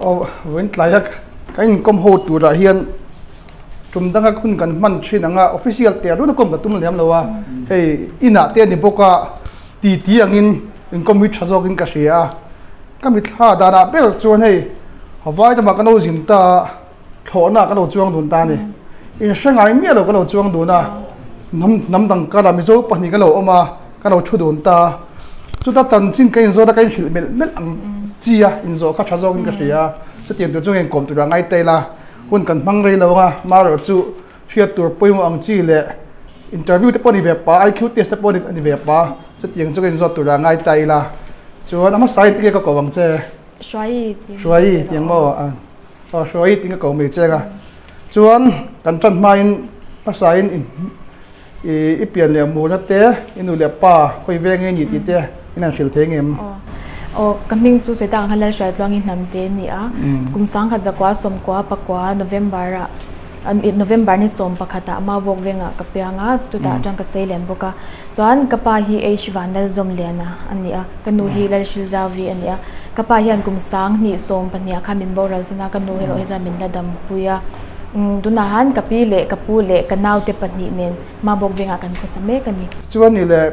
Aw vawiin tlaia kan inkawm ho turah hian tum danga hun kan hman thin anga official te run a kawm ka tum lem lo a hei inah te a ni bawk a titi angin inkawm hi tha zawkin ka hria a ka mitthla danah ber chuan hei Hawaii lamah kan lo zin ta a thlawhna ah kan lo chuang dun ta a ni inhre ngai miah lo kan lo chuang dun a hnam hnam dang karah Mizo pahnih kan lo awm a kan lo thu dun ta a chuta chanchin ka inzawt a ka inhrilh melh melh ang chi a inzawh kha tha zawkin ka hria a chutiang tur chu ngeinkawm tur ah ngai ta ila. Hun kan hmang rei lo anga marawh chu hriat tur pawimawh ang chi leh interview te pawh a ni ve pa, IQ test te pawh a ni ve pa, chutiang chu ka inzawt tur ah ngai ta ila. Chuan a hmasa in tinge ka ko ang che? Hruai tih Hruai tih ang maw? Aw Hruai tih ka ko mai che anga. Chuan kan tan hmain hmasa in i pian leh murna te, i nu leh pa khawi veng nge ni tih te in han hrilh thei ngem? Aw, ka hming chu Seta ang kha Lalhruaitluangi hnam te a ni a. Kum sangkhat zakua sawmkua pakua November ah November ni sawm pakhat ah Maubawk vengah ka piang a, chutah atang ka sei lian bawk a. Chuan ka pa hi H Vanlalzawmliana a ni a, ka nu hi Lalhrilzauvi a ni a. Ka pa hian kum sang hnih sawm pahnih ah khan min boral san a, ka nu erawh hi chuan min la dampui a. Tunah han ka pi leh ka pu leh ka naute pahnih nen Mabawk vengah kan khawsa mek a ni. Chuan i leh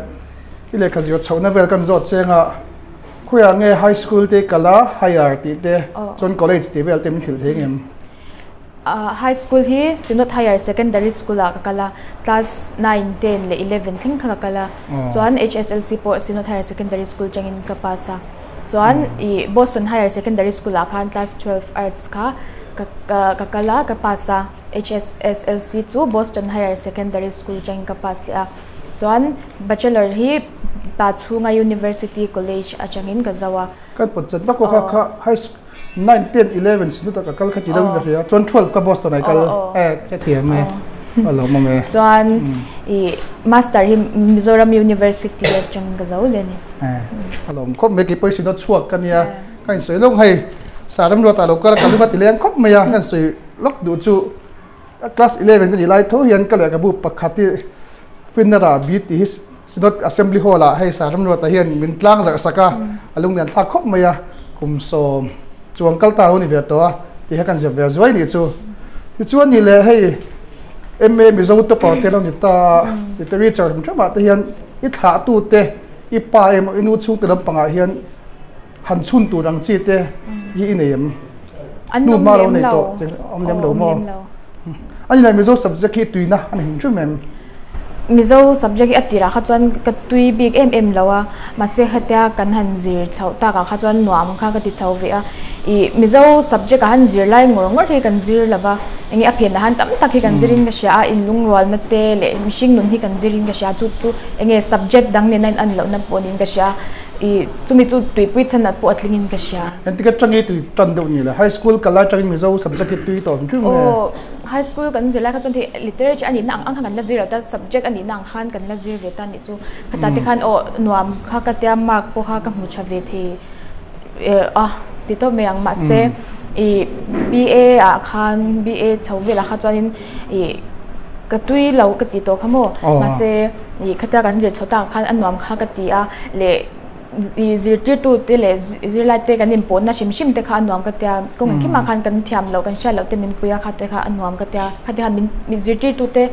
i lehkha zir chhohna vel kan zawt cheng a, khawiah nge high school te i kal a, higher tih te, chuan college tih vel te min hrilh thei ngem? High school hi Synod Higher Secondary School ah ka kal a, class 9, 10 leh 11 thleng kha ka kal a, chuan HSLC pawh Synod Higher Secondary School tangin ka pass a, chuan i Boston Higher Secondary School ah khan class 12 arts kha Ka ka kal a, ka pass a, HSSLC chu Boston Higher Secondary School atangin ka pass leh a, chuan Bachelor hi Pa chhunga University College atangin ka zo a. Kan pawt chat vak kha kha high school 9, 10, 11 sinut ah ka kal kha ti deuhin ka hria, chuan 12 ka Boston ah i kal e ka thiam e, a lawmawm e. Chuan i Master hi Mizoram University atangin ka zo leh a ni. A lawm khawp mai, keipawh hi sinut chhuak ka nia. Ka insawi lawk hei Saram ruatah lo kal a ka lung a ti leng khawp mai a, ka insawi lawk duh chu class 11 ka nih lai tho hian ka lehkhabu pakhat hi Finner-ah bi tih hi Synod Assembly Hall-ah hei Saram ruatah hian min tlang zarh sak a, a lung lian thlak khawp mai a, kum sawm chuang kal ta lo ni ve tawh a tih kha kan ziak ve zuai nih chu. Tichuan ni leh hei MA Mizo topper te lo ni ta a, literature hrim hrim ah te hian i thlahtute i pa emaw i nu chhungte lampangah hian Han chhun tur ang chi te hi i nei em? An awm lem lo. Awm lem lo maw? A ni lai Mizo subject hi tuina a ni hrim hrim em? Mizo subject hi a tirah kha chuan ka tui bik em em lo a, mahse hetia kan han zir chhoh takah kha chuan nuam kha ka ti chho ve a. Ih Mizo subject ah han zir lai ngawr ngawr hi kan zir lo va, enge a phenah han tam tak hi kan zirin ka hria a, inlungrualna te leh mihring nun hi kan zirin ka hria, chu chu enge subject dang nena in an lohna pawh niin ka hria. I chumi chu tuipui chhan ah pawh a tling in ka hria. Engtik atang i tui tan deuh ni le? High school kal lai atangin Mizo subject hi tui tawh hrim hrim nge? Aw, high school kan zir lai kha chuan hei literature a nihna ang ang khan kan la zir lo ta, subject a nihna ang khan kan la zir ve ta nih chu. Khatah te khan aw nuam kha ka tia mark pawh kha ka hmu tha ve thei a ti tawp mai ang. Mahse i BA ah khan BA chho velah kha chuanin i ka tui lo ka ti tawh kha maw. Mahse i khatia kan zir chho tak khan a nuam kha ka ti a leh i zirtirtu te leh zirlai te kan inpawhna hrim hrim te kha a nuam ka tia kawng engkimah khan kan thiam loh kan hriat loh te min pui a kha te kha a nuam ka tia kha te khan min zirtirtu te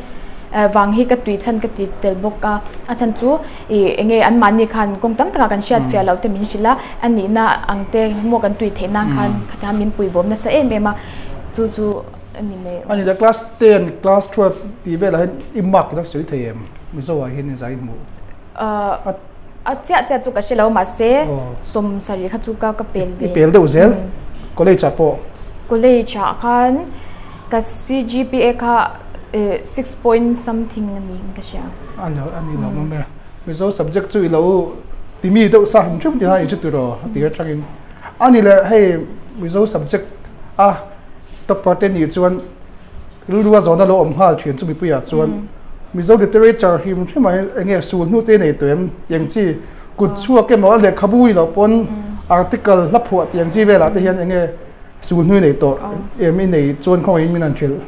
vang hi ka tui chhan ka ti tel bawk a a chhan chu i enge anmahni khan kawng tam takah kan hriat fiah loh te min hrilh a a nihna ang te maw kan tui theih nan khan kha te khan min pui bawm nasa em em a chu chu a ni mai. A ni le class 10 class 12 tih velah hian i mark ila sawi thei em? Mizo ah hian zai hmuh. A chiah chiah chu ka hre lo mahse sawm sarih kha chu ka ka pel ve. I pel deuh zel college ah pawh. College ah khan ka CGPA kha 6 point something a ni ka hria. A lo a ni lo mawm e. Mizo subject chu i lo ti mi deuh sa hrim hrim tih kha i hre tur aw a ti atangin. A ni le hei Mizo subject a topper te nih chuan Rilru a zawhna lo awm nghal thin chu mipuiah chuan Mizo literature hrim hrim ah hian enge sul hnu te nei tawh em tiang chi kut chhuak emaw a lehkhabu i loh pawn article hla phuah tiang chi velah te hian enge sul hnu i nei tawh em i nei chuan khawngaih in min han hrilh.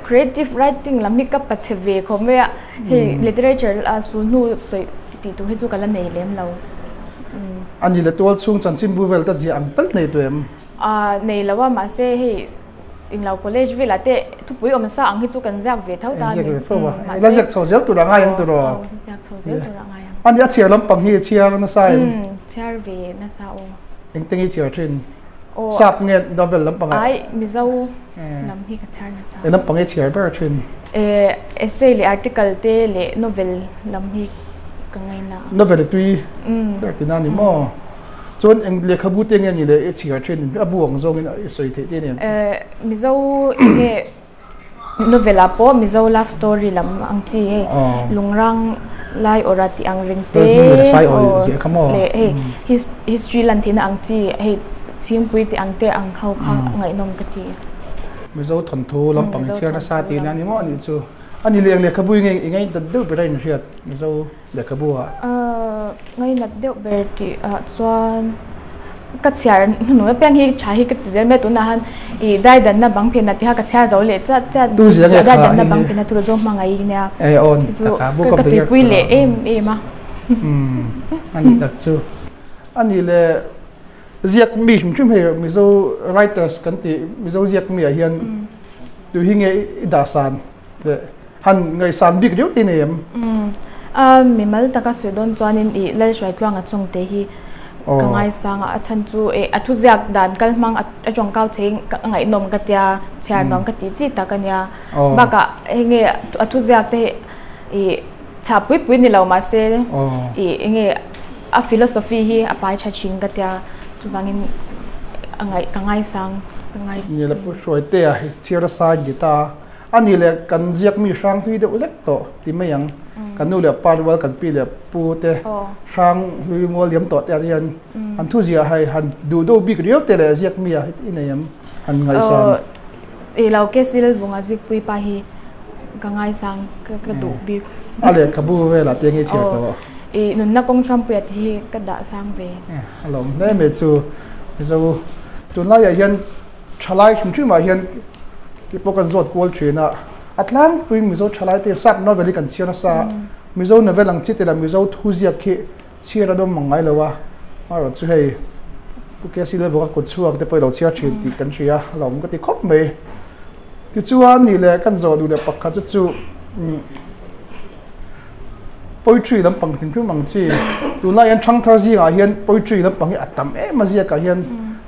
Creative writing lam hi ka pa chhe ve khawp mai a, hei literature a sul hnu sawi tih tur hi chu ka la nei lem lo. A ni le tual chhung chanchinbu vel te ziah ang tal nei tawh em? A nei lo a, mahse hei englo college velah te thupui awm sa ang hi chu kan ziak ve tho ta a ni. Ziak ve fo a, la ziak chho zel tur a ngai ang tur aw. Aw, ziak chho zel tur a ngai ang. A ni, a chhiar lampang hi chhiar nasa em? Umm, chhiar ve nasa aw. Engte nge i chhiar thin? Aw. Sap nge novel lampang ah? Ai, Mizo lam hi ka chhiar nasa. Eng lampang nge i chhiar ber thin? Eh, essay leh article te leh novel lam hi ka ngaina. Novel i tui ber tihna a ni maw? Chuan eng lehkhabu te nge ni le i chhiar thin a bu ang zawngin i sawi theih te nen? Mizo enge novel ah pawh Mizo love story lam ang chi hei Lungrang lai awrh tih ang reng te leh hei history lan theihna ang chi hei Chhingpui tih ang te ang ho kha ngaihnawm ka ti. Mizo thawnthu lampang i chhiar nasa tihna a ni maw anih chu. A ni leh eng lehkhabu nge i ngaihdat deuh ber a inhriat Mizo lehkhabu ah? Ngainat deuh ber tih ah chuan ka chhiar hnuhnung apiang hi tha hi ka ti zel mai a tunah han ih daidanna bang phenah tih kha ka chhiar zo leh chat chat daidanna bang phenah tur zawng hmangaih nia chu ka tuipui leh em em a. A nih tak chu. A nih leh ziak mi hrim hrim hei Mizo writers kan tih Mizo ziak mi ah hian tu hi nge i dah san leh Han ngaihsan bik riau te nei em? Umm a mimal taka sawi dawn chuanin ih Lalhruaitluanga chawngte hi ka ngaisang a, a chhan chu eh a thuziak dan kal hmang a tawngkau chhe hi a ngaihnawm ka tia, chhiar nuam ka tih chi tak a nia. Bakah hei nge a thuziak te hi ih chhah pui pui ni lo mahse ih eng nge a philosophy hi a pai tha thin ka tia, chuvangin a ngaih ka ngaisang ka ngai. Ni la Pu Hruaitea hi chhiar a sai ni ta. A ni leh kan ziak mi hrang hlui deuh lek tawh ti mai ang. Kan nu leh pa rual kan pi leh pu te hrang hlui mual liam tawh te ah te hian an thu ziah hei han duh deuh bik riau te leh ziak mi ah i nei em han ngaihsan. Ih lo ke sil vunga zikpui pa hi ka ngaisang ka duh bik. A lehkhabu velah te nge chhiar tawh. Ih nunna kawng hrampuia te hi ka dah sang ve. A lawm hle mai chu Mizo tunlaiah hian thalai hrim hrimah hian Tih pawh kan zawt kual thin a, a tlangpui Mizo thalai te sap novel hi kan chhiar nasa a, Mizo novel ang chi te lah Mizo thu ziak khi chhiar an awm ang ngai lo a, amaherawh chu hei Pu KC Lalvawka kut chhuak te pawh i lo chhiar thin tih kan hria a, hlauhawm ka ti khawp mai. Tichuan nih leh kan zawh duh leh pakhat chu chu poetry lampang hrim hrim ang chi, tunlai hian thangthar zingah hian poetry lampang hi a tam em a ziakah hian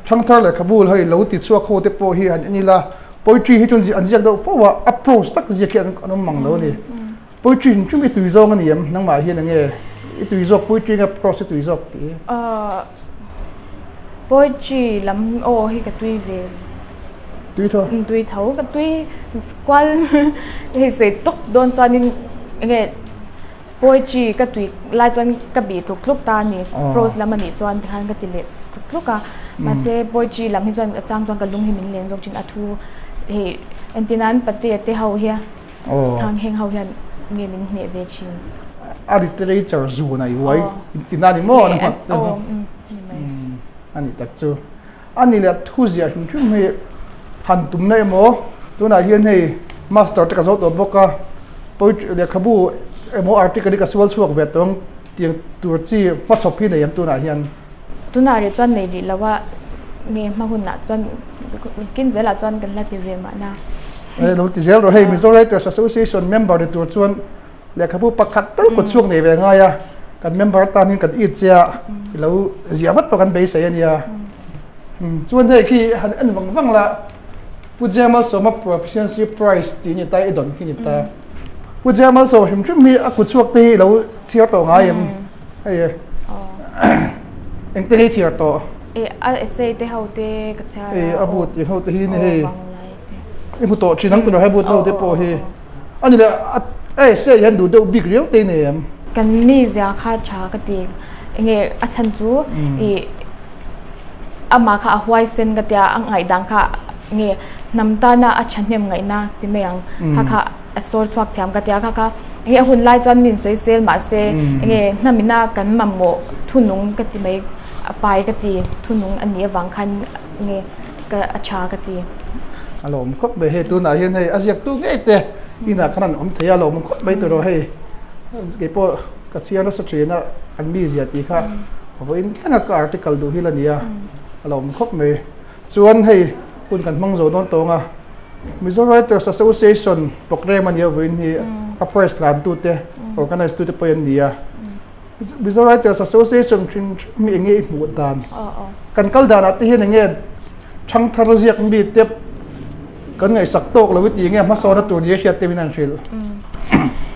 thangthar lehkhabu hei lo ti chhuak ho te pawh hi han en ila poetry hi chuan an ziak deuh fo a, a prose tak ziak hi an awm mang lo a ni. Poetry hrim hrim i tui zawng a ni em? Nangmah hian enge i tui zawk poetry nge prose i tui zawk tih hi? Poetry lam aw hi ka tui ve. Tui tho? Tui tho ka tui kual hei sawi tawp dawn chuanin enge poetry ka tui lai chuan ka bih tluk tluk ta a ni prose lam a nih chuan tikhan ka ti leh tluk tluk a mahse poetry lam hi chuan a chang chuan ka lung hi min len zawk thin a thu hei entirnan patea te ho hian thang heng ho hian nge min hneh ve thin. A literature zun a i uai tina a ni maw? A ni tak chu. A ni leh thu ziah hrim hrim hi han tumna emaw tunah hian hei master te ka zo tawh bawk a poetry lehkhabu emaw article hi ka sual chhuak ve tawh ang tiang tur chi hmachhawp hi nei em tunah hian. Tunah rih chuan nei rih lo a nge hma hunah chuan kin zelah chuan kan la ti ve mahna. Lo ti zel rawh hei Mizo Writers Association member ni tur chuan Lehkhabu pakhat tal kut chhuak nei ve ngai a, kan member atan hian kan it che a, i lo ziah vat pawh kan beisei a nia. Chuan hei khi han en vang vang la, Pu Jamal Sawma Proficiency Prize tih ni ta i dawn khi ni ta. Pu Jamal Sawma hrim hrim hi a kut chhuak te hi i lo chhiar tawh ngai em? Hei e. Engte hi chhiar tawh? E a essay te ho te ka chhiar a. E a bu tih ho te hi ni hei. I hmu tawh thin ang tiraw he bu te ho te pawh hi. A ni leh a essay hian duh deuh bik riau te nei em? Kan mizia kha tha ka ti. Enge a chhan chu ih amah kha a huaisen ka tia a ngaihdan kha nge hnam tana a thahnem ngaihna ti mai ang. Kha kha a sawr chhuak thiam ka tia kha kha enge a hun lai chuan min sawi sel mahse enge hnamina kan mamawh thunung ka ti mai a pai ka ti thunung a nih avang khan nge ka a tha ka ti. A lawm khawp mai hei tunah hian hei a ziaktu ngei te inah khan an awm thei a lawm khawp mai tawh hei keipawh ka chhiar nasa thin a an mizia tih kha vawiin thleng a ka article duh hi la ni a a lawm khawp mai. Chuan hei hun kan hmang zo dawn tawng a, Mizo Writers Association programme a nia vawiin hi a prize hlantute, organise tute pawh an ni a. Mizo Writers Association hrim hrim hi enge i hmuh dan? Kan kal danah te hian enge thangthar ziak mi te kan ngaihsak tawk lo i tih enge hmasawna tur ni a hriat te min han hrilh.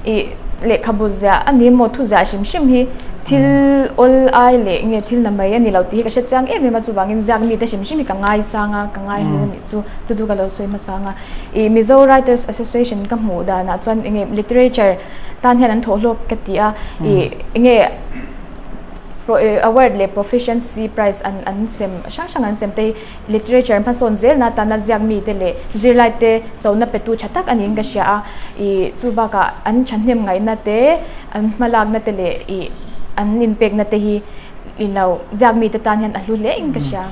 I lehkhabu ziah a ni maw thu ziah hrim hrim hi thil awl ai leh nge thil na mai a ni lo tih hi ka hre chiang em em a chuvangin ziak mite hrim hrim hi ka ngaisang a ka ngaihlu a nih chu chu chu ka lo sawi hmasa ang a. I Mizo Writers Association ka hmuh danah chuan enge literature tan hian an thawh hlawk ka ti a i enge award leh proficiency prize an an sem hrang hrang an sem te hi literature hmasawn zelna atana ziak mite leh zirlai te chona petu tha tak a niin ka hria a i chu bakah an thahnem ngaihna te an hmalakna te leh i an inpekna te hi i lo ziak mite tan hian a hlu hle in ka hria.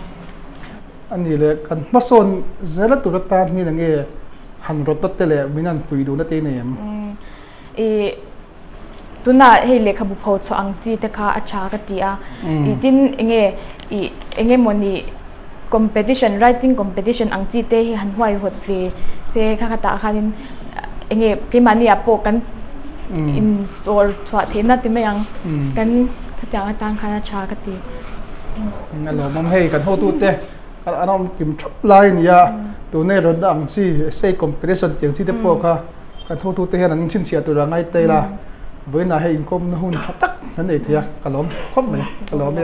A ni le, kan hmasawn zela tur atan hian enge han rawtna te leh min han fui duhna te i nei em? I tunah hei lehkhabu pho chhuah ang chi te kha a tha ka ti a, i tin enge i enge mawni competition writing competition ang chi te hi han huaihawt ve che kha kha tah khanin enge keimahni ah pawh kan insawr chhuah theihna ti mai ang kan khatiang atan khan a tha ka ti. A lawmawm hei kan hotute an awm kim thap lai a ni a, tuna i rawn ang chi essay competition tiang chi te pawh kha kan hotute hian an chhinchhiah tur a ngai tel a, vawiinah hei inkawmna hun tha tak kan nei thei a, ka lawm khawp mai, ka lawm e.